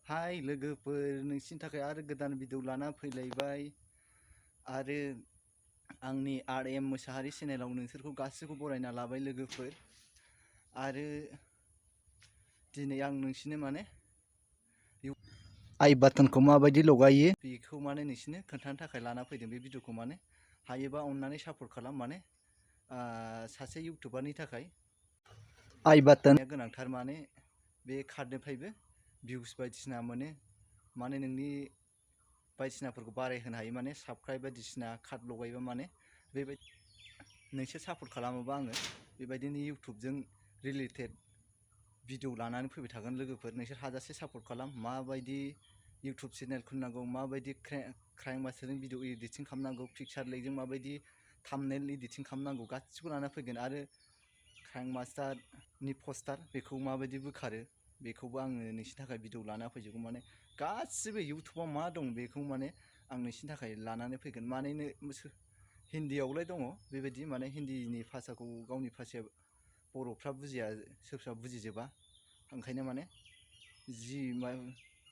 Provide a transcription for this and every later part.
हाय लोगोफोर नोंसिनि थाखाय आरो गोदान भिडिअ लाना फैलायबाय आरो आंनि RM मोसाहारी चेनेलाव नोंसोरखौ गासिखौ बरायना लाबाय लोगोफोर आरो दिनै आं नोंसिनो माने आई बाटनखौ माबायदि लगायो बेखौ माने नोंसिनो खोन्थानो थाखाय लाना फैदों बे भिडिअखौ माने हायोबा अननानै सापर्ट खालाम माने सासे इउटुबारनि थाखाय आई बाटन गोनांथार माने बे कार्डनिफ्रायबो भिउस बायदिसिना मोनो माने नोंनि बायदिसिनाफोरखौ बारायहोनो हायो माने साबस्क्राइब बायदिसिना कार्ड लगायोबा माने बेबायदि नोंसोर सापर्ट खालामोबा आङो बेबायदिनो इउटुबजों रिलेटेड भिडिअ लानानै फैबाय थागोन लोगोफोर नोंसोर हाजासे सापर्ट खालाम माबायदि इउटुब चेनेल खुलिनांगौ माबायदि क्राइम मास्टारजों भिडिअ एडिटिं खालामनांगौ पिक्सार लेगजों माबायदि थाम्बनेल एडिटिं खालामनांगौ गासिखौबो लाना फैगोन आरो क्राइम मास्टारनि पस्टार बेखौ माबायदि बोखारो बेखौबो आङो नोंसिनि थाखाय भिडिअ लाना फैजोबगोन माने गासिबो इउटुबाव मा दं बेखौ माने आं नोंसिनि थाखाय लानानै फैगोन माने हिन्दीयावलाय दङ बेबायदि माने हिन्दीनि भाषाखौ गावनि भाषाया बर'फ्रा बुजिया सोरबा बुजिजोबा ओंखायनो माने जि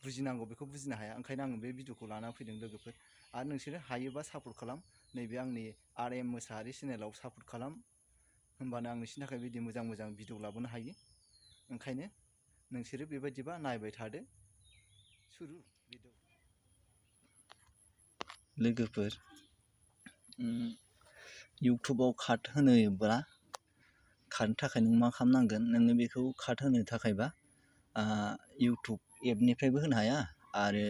बुजिनांगौ बेखौ बुजिनो हाया ओंखायनो आं बे भिडिअखौ लाना फैदों लोगोफोर आरो नोंसोरो हायोबा सापर्ट खालाम नैबे आंनि RM मोसाहारी चेनेलाव सापर्ट खालाम होमबानो आं नोंसिनि थाखाय बिदि मोजां मोजां भिडिअ लाबोनो हायो ओंखायनो नोंसोरो बेबायदिबा नायबाय थादो सुरु भिडिअ लोगोफोर इउटुबाव कार्ड होनोब्ला कार्डनि थाखाय नों मा खालामनांगोन नोङो बेखौ कार्ड होनो थाखायबा इउटुब एपनिफ्रायबो होनो हाया आरो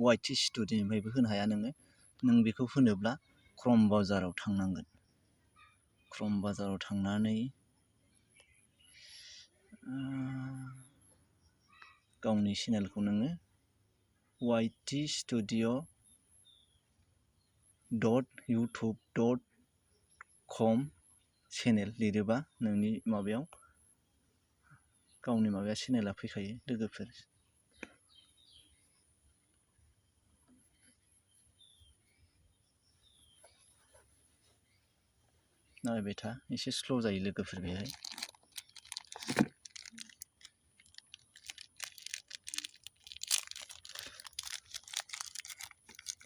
YT स्टुडिअनिफ्रायबो होनो हाया नों बेखौ होनोब्ला क्रम ब्राउजाराव थांनांगोन क्रम ब्राउजाराव थांनानै गावनि चेनेलखौ नोङो ytstudio.youtube.com चेनेल लिरोबा नोंनि माबायाव गावनि माबाया चेनेला फैखायो लोगोफोर नायबाय था एसे स्ल' जायो लोगोफोर बेहाय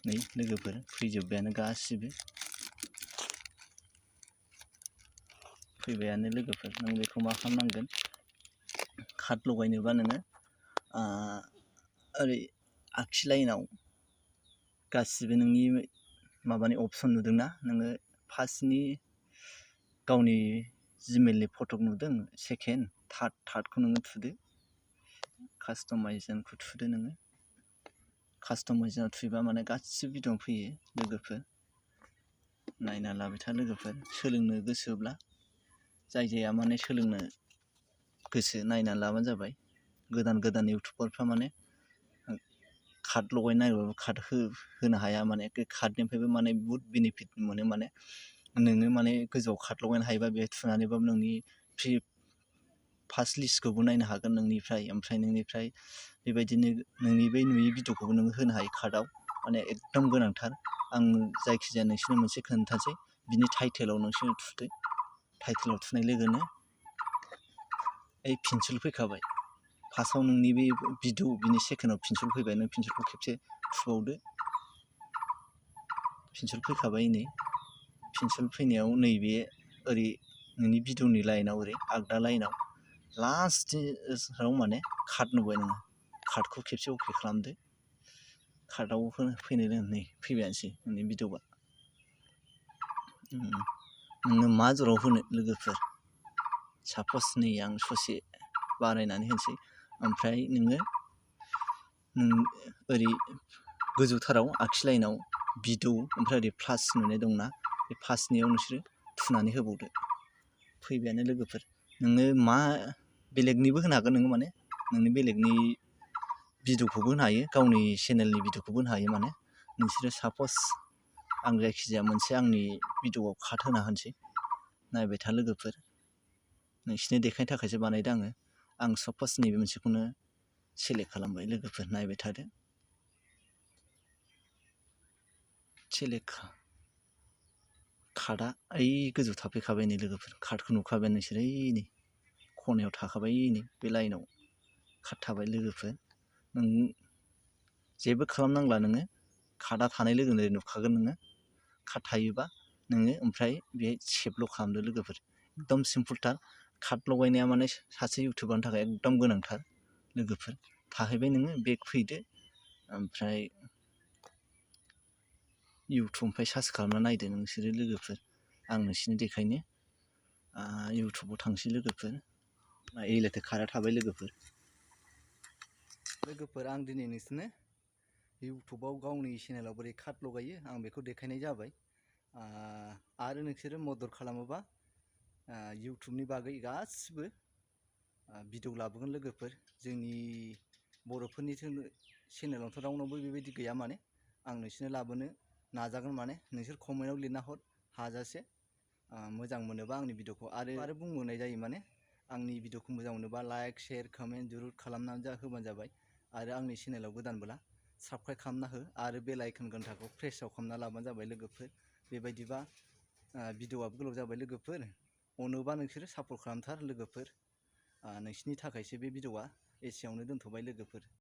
नै लोगोफोर फैजोब्बायानो गासिबो फैबायानो लोगोफोर नों बेखौ मा खालामनांगोन कार्ड लगायनोबा नोङो ओरै आगसि लाइनाव गासिबो नोंनि माबानि अपसन नुदोंना नोङो फार्स्टनि गावनि जिमेलनि फटक नुदों सेकेन्ड थार्डखौ नोङो थुदो कास्टमाइजेसनखौ थुदो नोङो कास्टमाइजेसनाव थुयोबा माने गासिबो भिडिअ फैयो लोगोफोर नायना लाबाय था लोगोफोर सोलोंनो गोसोब्ला जायगाया माने सोलोंनो गोसो नायना लाबानो जाबाय गोदान इउटुबारफ्रा माने कार्ड लगायनो नागिरबाबो कार्ड होनो हाया माने कार्डनिफ्रायबो माने बुहुत बेनिफिट मोनो माने नोङो माने गोजौआव कार्ड लगायनो हायोबा बेहाय थुनानैबाबो नोंनि फ्रि फार्स्ट लिस्टखौबो नायनो हागोन नोंनिफ्राय ओमफ्राय नोंनिफ्राय बेबायदिनो नोंनि बै नुयि भिडिअखौबो नोङो होनो हायो कार्डआव माने एकदम गोनांथार आं जायखिजाया नोंसोरनो मोनसे खोन्थासै बिनि टाइटेलाव नोंसोर थुदो टाइटेलाव थुनाय लोगोनो ओइ पेन्सिल फैखाबाय फार्स्टआव नोंनि बे भिडिअ बिनि सेकेन्डआव पेन्सिल फैबाय नों पेन्सिलखौ खेबसे थुबावदो पेन्सिल फैखाबाय नै पेन्सिल फैनायाव नैबे ओरै नोंनि भिडिअनि लाइनाव ओरै आगदा लाइनाव लास्टआव माने कार्ड नुबाय नोङो कार्डखौ खेबसे अके खालामदो कार्डआव फैनो नै फैबायानोसै नोंनि भिडिअआ नोङो मा जराव होनो लोगोफोर साप'ज नै आं ससे बारायनानै होनोसै ओमफ्राय नों ओरै गोजौथाराव आगसि लाइनाव भिडिअ ओमफ्राय ओरै प्लास नुनाय दंना बे प्लासनियाव नोंसोरो थुनानै होबावदो फैबायानो लोगोफोर नोङो मा बेलेगनिबो होनो हागोन नोङो माने नोंनि बेलेगनि भिडिअखौबो होनो हायो गावनि चेनेलनि भिडिअखौबो होनो हायो माने नोंसोरो साप'ज आं जायखिजाया मोनसे आंनि भिडिअआव कार्ड होना होनोसै नायबाय था लोगोफोर नोंसिनो देखायनो थाखायसो बानायदों आं साप'ज नैबे मोनसेखौनो सेलेक्ट खालामबाय लोगोफोर नायबाय थादो सेलेक्ट कार्डआ ओइ गोजौ थाफैखाबाय नै लोगोफोर कार्डखौ नुखाबाय नोंसोर ओइ नै खनायाव थाखाबाय नै बे लाइनाव कार्ड थाबाय लोगोफोर नों जेबो खालामनांला नोङो कार्डआ थानाय लोगो लोगो नुखागोन नोङो कार्ड थायोबा नोङो ओमफ्राय बे सेभल' खालामदो लोगोफोर एकदम सिम्पोलथार कार्ड लगायनाया माने सासे इउटुबारनि थाखाय एकदम गोनांथार लोगोफोर थाहैबाय नोङो बेक फैदो ओमफ्राय इउटुबनिफ्राय सार्च खालामना नायदो नोंसोरो लोगोफोर आं नोंसिनो देखायनो इउटुबाव थांसै लोगोफोर एलाथो कार्डआ थाबाय लोगोफोर आं दिनै नोंसोरनो इउटुबाव गावनि चेनेलाव बोरै कार्ड लगायो आं बेखौ देखायनाय जाबाय आरो नोंसोरो मदद खालामोबा इउटुबनि बागै गासिबो भिडिअ लाबोगोन लोगोफोर जोंनि बर'फोरनि चेनेलावथ' रावनावबो बेबायदि गैया माने आं नोंसोरनो लाबोनो नाजागोन माने नोंसोर कमेन्टआव लिरना हर हाजासे मोजां मोनोबा आंनि भिडिअखौ आरो बुंबोनाय जायो माने आंनि भिडिअखौ मोजां मोनोबा लाइक शेयार कमेन्ट जुरुर खालामनानै होबानो जाबाय आरो आंनि चेनेलाव गोदानबोला साबस्क्राइब खालामना हो आरो बेल आइकन घन्टाखौ प्रेसआव खालामना लाबानो जाबाय लोगोफोर बेबायदिबा भिडिअआबो गोलाव जाबाय लोगोफोर अनोबा नोंसोरो सापर्ट खालामथार लोगोफोर नोंसिनि थाखायसो बे भिडिअआ एसेयावनो दोनथ'बाय लोगोफोर।